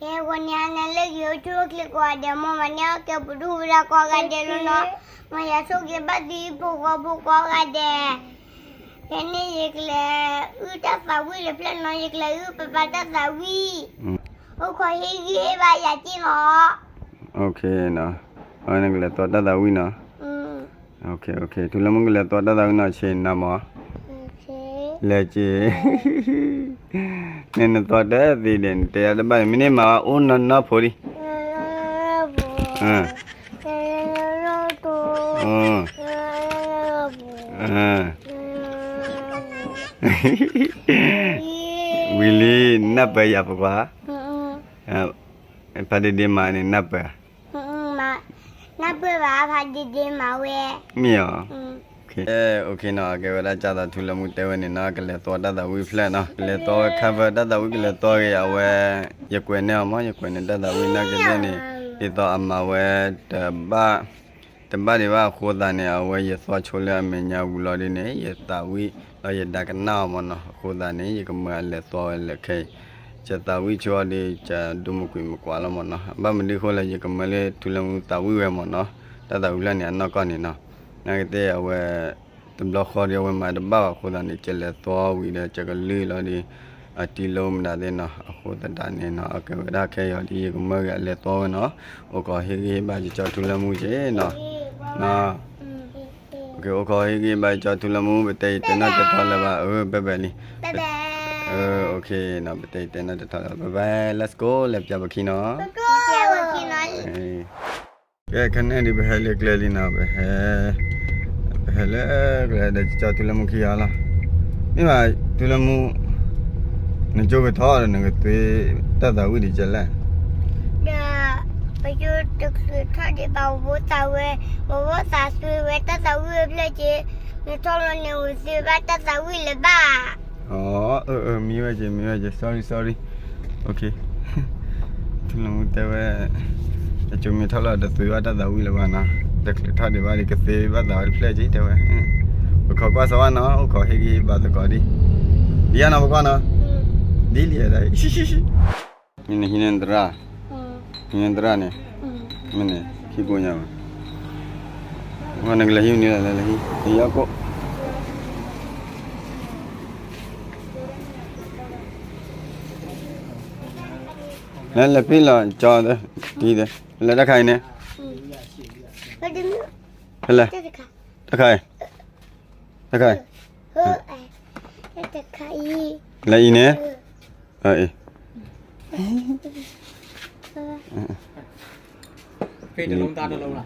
ကဲ ဂီၤန့ၣ်ဟါန့ၣ်လၢယအိၣ်ဆူၣ်အိၣ်ချ့ကိးဂၤဒဲး မ်မၤန့ၢ်အီၣ်ကဲပဒူၣ်ဝဲဒၣ်ကိးဂၤဒဲးလီၤနီၤ, မ်ယွၤဆိၣ်ဂ့ၤဘၣ်သုဟံၣ်ဖိဃီဖိကိးဂၤဒဲး, ဖဲန့ၣ်ယကလဲၤအုၣ်တၢ်သးဝံၣ်တဖျၢၣ်နီၤ, ယကလဲၤအုၣ်ပပၢ်တၢ်သးဝံၣ်, အိၣ်ခိးဟ့ၣ်ဂံၢ်ဟ့ၣ်ဘါယၤက့ၢ်နီၤ, အဝဲန့ၣ်ကလဲၤသွီတၢ်သးဝံၣ်နီၤ, ထူလၢမူကလဲၤသွီတၢ်သးဝံၣ်နီၤ ဆ့ၣ်နီၤမး လဲၤက့ၤ, န့ၣ်နသွီတၢ်သ့ဒဲး နတဲယၤတဘၣ်န့ၣ် မ့ၢ်န့ၢ်မၤဝဲအိၣ်နီၢ်နီၢ်ဖိဒံး, ဝံၤလံ နၢ်ပၢၢ်ယၤပကွၢ်, ဖါဒ့ဒ့မၤန့ၣ် နၢ်ပၢၢ်ဧါ, နၢ်ပၢၢ်ဘၣ် ဖါဒ့ဒ့မၤဝဲ, မ့ၢ်ဧါ, အိၣ်ခ့နီၤ, ကဲဝဲဒၣ်ကၢ်သးထူလၢမူတဲဝဲန့ၣ်နီၤ ကလဲၤသွီတၢ်သးဝံၣ်ဖျၢၣ်နီၤ ကလဲၤသွီဝဲ cover တၢ်သးဝံၣ်ကလဲၤသွီဂ့ၤ အဝဲ ယကွဲးန့ၢ်အီၤမး ယကွဲးန့ၢ်တၢ်သးဝံၣ်နာ်က့သ့ၣ်န့ၣ် ဒ်သိးအမၤဝဲ တဘၣ် တဘၣ်ဒံးဘၣ်အဃိသတးန့ၣ် အဝဲယသွီဆိလၢအမဲာ်ညါဝံၤလီၤဒ်န့ၣ် ယသးဝံၣ် ဒီးယဒါကနၣ်အီၤမ့ၢ်နီၤ အဃိသတးန့ၣ် ယကမၢအလဲၤသွီဝဲလၢခဲအံၤ, ယသးဝံၣ်ဆိအီၤဒီး ယဒိမကွံာ်မကွၢ်လီၤမ့ၢ်နီၤ ဘၣ်မနုၤဃိလဲၣ် ယကမၢလၢထူလၢမူသးဝံၣ်ဝဲမ့ၢ်နီၤ တၢ်သးဝံၣ်ဖျၢၣ်န့ၣ် အနီၢ်ကီၢ်န့ၣ်နီၤ နာ်က့သ့ၣ်အဝဲ တဘျီဃီဒီးအဝဲမၤတဘၣ်ဘၣ်အဃိသတးန့ၣ် ကလဲၤသွီဝံၤဒီး ကကလုၢ်လီၤဒီး အတံၤလိမတၤသ့ၣ်နီၤ အဃိသတးန့ၣ်နီၤ အကဲဝဲဒၣ်ခဲအံၤဒီး ယကမၢဂ့ၤအလဲၤသွီဝဲနီၤ အိၣ်ခိးဟ့ၣ်ဂံၢ်ဟ့ၣ်ဘါယကၠီထူလၢမူက့နီၤ အိၣ်ခိးဟ့ၣ်ဂံၢ်ဟ့ၣ်ဘါယကၠီထူလၢမူ ပတဲယတဲနီၢ်တဲထီလၢၤဘၣ် အၢ bye bye လံ အိၣ်ခိးနီၤ ပတဲယတဲနီၢ်တဲထီလၢၤ bye bye let's go လဲၤပၠးပခံနီၤ ကဲ ခဲန့ၣ်ဒုး ပဟဲလၢကျဲလံနီၤ ပဟဲ ပဟဲလၢကျဲဒီး ကၠီထူလၢမူခံဂၤလီၤ မ့ၢ်ဘၣ် ထူလၢမူ နကၠိကထီၣ်ဒီး နကသွံၣ်တၢ်သးဝံၣ်ဒံးကဲလဲၣ် ဒီး ပယိတချုးထီၣ်ဒံးဘၣ် ပဘိသးဝဲ ပဘိသးသွံၣ်ဝဲတၢ်သးဝံၣ်ဝဲဖျၢၣ်က့ နထီၣ်လီၤန့ၣ် အိၣ်သ့ဘၣ်တၢ်သးဝံၣ်လၢၤဘၣ် အၢ အၢ မံဝဲက့ၤ မံဝဲက့ၤ sorry sorry ထူလၢမူတဲဝဲ အကၠိမ့ၢ်ထီၣ်လီၤ တသွံၣ်ဘၣ်တၢ်သးဝံၣ်လၢၤဘၣ်နီၤ တချုးထီၣ်ဒံးဘၣ်ဒီး ကသ့ဘၣ်သးဝဲတဖျၢၣ်က့ၤတဲဝဲ ပခိးကွၢ်စီဝါနီၤ အိၣ်ခိးဟ့ၣ်ဂံၢ်ဟ့ၣ်ဘါသကိးဒံး ဒ်ယါနီၤ ပကွၢ်နီၤ ဒ်လံဧါ မ့ၢ်နဟံးန့ၢ်သရၣ် ဟံးန့ၢ်သရၣ်န့ၣ် မ့ၢ်န့ၣ် ခံကိးညါဘၣ် နကလဲၤဟံးန့ၢ်လၢလဲၤဟံး ဟံးအီၣ်ကိး လဲၤလဲၤဖံးလီၤ ကၠီ တံၤဒီး လဲၤတၢ်ခါအံၤန့ၣ် ဖဲလဲၣ် တၢ်ခါအံၤ တၢ်ခါအံၤ လဲၤအံၤန့ၣ် အအံၤ ဖဲတလုံးသားတလုံးလား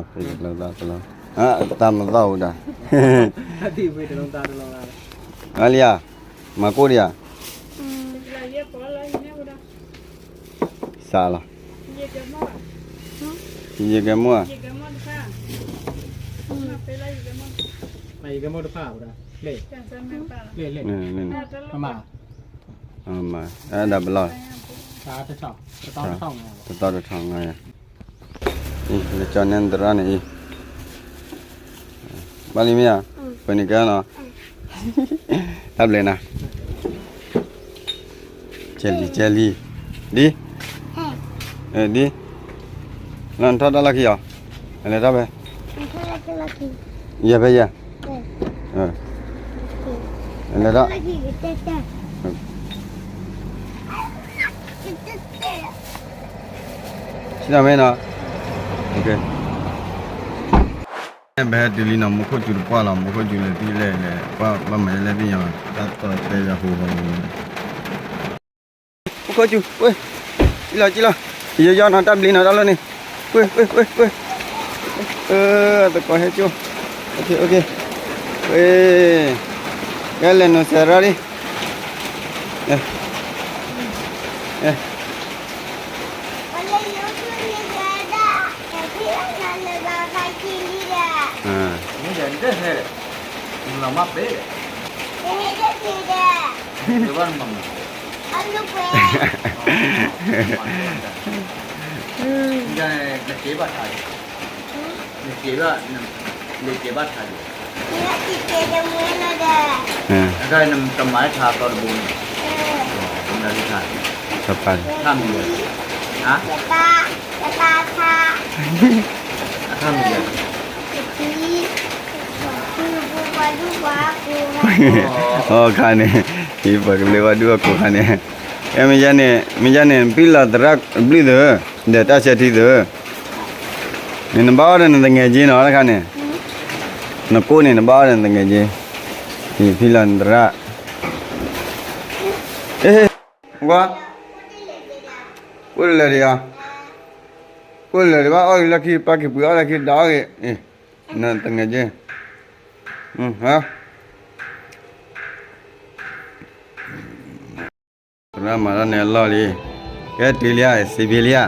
ဖဲတလုံးသားတလုံး တၢ်မသီၣ်ဝဲဒၣ် အလံဧါ မၤကိၢ်ဒံးဧါ စးလီၤ ယကဲမိၢ်ဧါ ယကဲမိၢ်တဖၣ်ဝဲဒၣ် လ့ၣ် လ့ၣ် လ့ၣ် မမ အဲဒါဘယ်လောက်လဲ တစ်သောင်းတစ်ထောင် တစ်သောင်းတစ်ထောင်ငါးရာ အံၤ လၢကၠီန့ၣ်သရၣ်န့ၣ်အံၤ ဘၣ်လံမ့ၢ်ဧါ ပှဲၤန့ၣ်ကဲနီၤ တၢ်ဘျဲးနၤ ကဲလံ ကဲလံ ဒ် ဒ် လီၤနထီၣ်တၢ်လီၢ်ခံအီၤ လဲၤထီၣ်ဖဲ ယဲၢ်ဖဲယဲၢ် လဲၤထီၣ် ဆံးနီၤမ့ၢ်နီၤ ပဟဲတုၤလံနီၤ မူခိၣ်စူၤတပှၢ်လီၤ မူခိၣ်စူၤလဲၤသံလဲၣ်လဲၣ် ပှၤဘၣ်မၤလဲၣ်သ့ၣ်ညါဘၣ် တၢ်တီတဲယၤဟူဘၣ် မူခိၣ်စူၤ ဝ့ၢ် ကံလီၤကံလီၤ ယယီနီၤ တၢ်ဘျံးနီၤ တၢ်လီၢ်န့ၣ် ဝ့ၢ် ဝ့ၢ် ဝ့ၢ် ဝ့ၢ် သကိးဟဲကၠိ ဝ့ၢ် ကဲလဲၤနိၤစဲးရၣ်လံ နက့ဘၣ် နက့ဘၣ်ထါလံ နကမၤထါသီတဘိန့ၣ် နကထါ ထီၣ်ပၢ်န့ၣ် အခါန့ၣ် ဟံးပှၤကဘျံးဝါဒူၣ်အကိးခါန့ၣ်, မ့ၢ်ယါန့ၣ် မ့ၢ်ယါန့ၣ် ဖံလီၤသရၣ်ဘျုၣ်သၢ, ဒီးတၢ်ဆဲထံသၢ, နဘၣ်အီၣ်ဒီးနသငဲးက့နီၤတခါန့ၣ်, နကိၣ်န့ၣ် နဘၣ်အီၣ်ဒီးနသငဲးက့, ဖံလီၤနသရၣ်, ကွၢ်, ကွၢ်လၢာ်ဒံးဧါ, ကွၢ်လၢာ်ဒံးဘၣ် အီၣ်ဂ့ၤလၢခံ ပာ်က့ၤပှ့ၤအီၣ်လၢခံ ဒီးအီၣ်ဂ့ၤ, နသငဲးက့, သရၣ်မၤထီၣ်န့ၣ်အလီၢ်လံ, ကဲတုၤလံဧါ စံးဖံလံဧါ,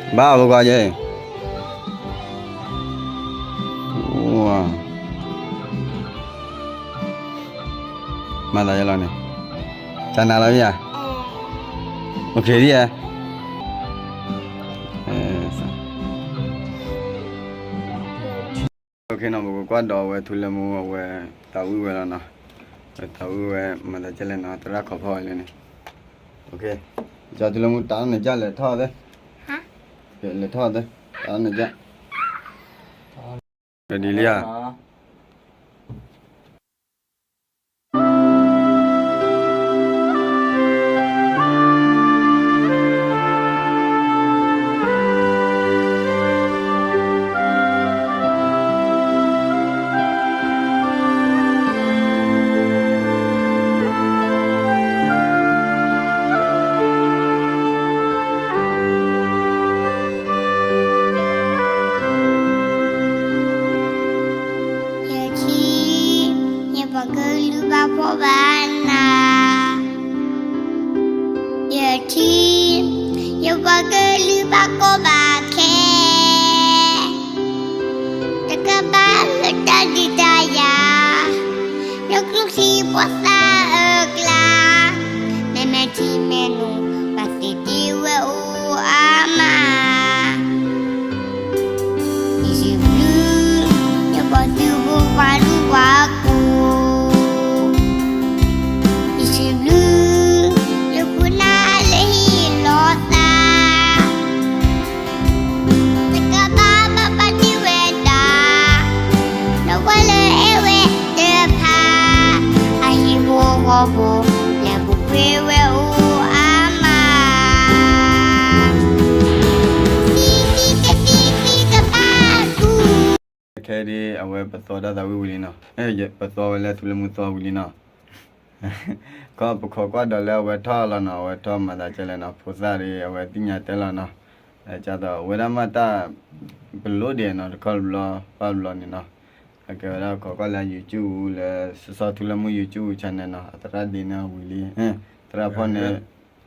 ဘၣ်အီၤဖိခွါက့, မၤသးယလီၤန့ၣ်, ကနၤလီၤမ့ၢ်ဧါ, အိၣ်ခ့ဒံဧါ, ပကကွၢ်ဒီးအဝဲထူလၢမူအဝဲ သးဝံၣ်ဝဲလီၤနီၤ, အဝဲသးဝံၣ်ဝဲ မၤသးကဲလဲၣ်နီၤ သရၣ်ခိးဖီၣ်ဝဲလၢန့ၣ်, ကၠီထူလၢမူတၢ်န့ၣ်ကလဲၤထီၣ်သၢ, လဲၤထီၣ်သၢ, တၢ်န့ၣ်က, ဒ်လံဧါ. ယထံ, ယပှၤကလုာ်ဘၣ်ဖှီၣ်ဘၣ်နး, ယထံ, ယပှၤကလုာ်ဘၣ်ကီဘၣ်ခဲ, တကဘၣ်လၢတၢ်ဒုးတၢ်ယၤ, လၢကျိချံပှၤသးအၢကျါ, မဲာ်မဲာ်ထံမဲာ်နိ, ဘၣ်သ့ၣ်တ့ဝဲအိၣ်အါမး. ယစံးဘျုး, ယပှၤသုးဖိပှၤဒူပှၤကိၢ်, ယစံးဘျုး, ယခိၣ်နၢ်လၢဟ့ၣ်လီၤသး တကဘၣ်ဘၣ်ပာ်တ့ၢ်ဝဲဒၣ်, ဒီးပှၤလၢအဲၣ်ဝဲတဖၣ်, အဟံၣ်ဖိဃီဖိ, လဲၤပူၤဖှ့ဝဲအိၣ်အါမး. သံသံကသံသံကဘၣ်သူ, ခဲဒ်အဝဲပသီတၢ်သးဝံၣ်ဝံၤလံနီၤ, ပသီဝဲလၢထူလၢမူသီဝံၤလံနီၤ. ခီပခိးကွၢ်ဒီးလၢအဝဲထီၣ်လီၤနီၤ, အဝဲထီၣ်မၤသးကဲလဲၣ်နီၤ, ဖိသၣ်ဒီး အဝဲသ့ၣ်ညါတဲလီၤနီၤ, ကၢ်သိးဝဲဒၣ်မးတၢ်ပလိၣ်ဒံးနီၤ, တခီတဘျီပှၢ်တဘျီန့ၣ်နီၤ, အကဲဝဲဒၣ်ခိးကွၢ်လၢ YouTube လၢ စီၤထူလၢမူ YouTube channel နီၤ, အသရၣ်ဒ့န့ၣ်ဝံၤလံ, သရၣ်ဖီၣ်န့ၣ်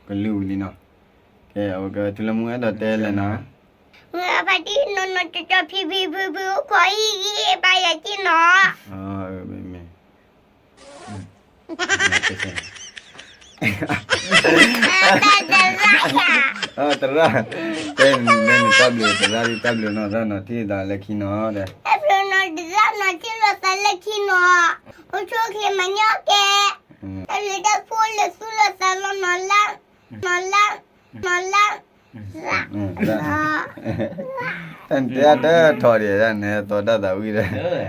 ကလုၢ်ဝံၤလံနီၤ. ကဲ အဝဲကဲထူလၢမူအဲၣ်ဒိးတဲလဲၣ်နီၤ. မ့ၢ်အဖါတံၢ်နီၤနီၤ ကၠီကၠီဖံဖံဖုဖု အိၣ်ခိးဟံၣ်ဂံၢ်ဘါယၤက့ၢ်နီၤ. မ့ၢ် သရၣ်, တဲနတၢ်ဘျုး သရၣ်ဒ်တၢ်ဘျုးနီၤ, သရၣ်နီၤထံၣ်သးလၢခံနီၤဒီး, တၢ်ဘျုးနီၤတရၣ်နီၤထံၣ်လိာ်သးလၢခံနီၤ, အိၣ်ဆူၣ်အိၣ်ချ့မၤန့ၢ်အီၣ်ကဲ, တၢ်ဘျုးတၢ်ဖှိၣ်လၢသူၣ်လၢသးလီၤနီၤလၢ, နီၤလၢ, နီၤလၢ တၢ်တဲတၢ်ထီၣ်ဒံးဒၣ်န့ၣ် သီတၢ်သးဝံၣ်ဒီး,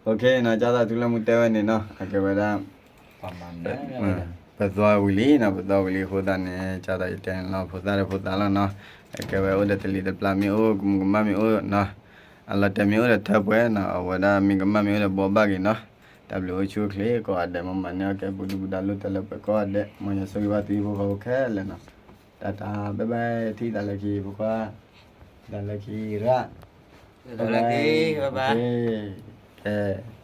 အိၣ်ခ့နီၤ, ကၢ်သိးထူလၢမူတဲဝဲန့ၣ်နီၤ, အကဲဝဲဒၣ် ပသီဝံၤလံနီၤ, ပသီဝံၤလံအဃိသတးန့ၣ် ကၢ်သိးယတဲန့ၣ်လီၤ, ဖိသၣ်ဒီးဖိသၣ်လီၤနီၤ, အကဲဝဲအိၣ်ဒီးတလံၤတပျၢ်မ့ၢ်အိၣ် ကမူၤကမၣ်မ့ၢ်အိၣ်နီၤ, အလီၤတဲာ်မ့ၢ်အိၣ်ဒီးထၢပှဲၤနီၤ, အဝဲဒၣ်မ့ၢ်ကမၣ်မ့ၢ်အိၣ်ဒီးဘိးဘၣ်က့ၤနီၤ, တၢ်ဘျုးအိၣ်ဆူၣ်အိၣ်ချ့ကိးဂၤဒဲး, မ်မၤန့ၢ်အီၣ်ကဲ ပူၤဒုၣ်ပူၤဒါလိၣ်တၢ်လၢပှဲၤကိးဂၤဒဲး, မ်ယွၤဆိၣ်ဂ့ၤဘၣ်သုဟံၣ်ဖိဃီဖိခဲလၢာ်နီၤ, တၢ်တၢ် bye bye ထံၣ်သးလၢခံ ဖိခွါ, သးလၢခံရၣ်, bye bye, bye bye, ကဲ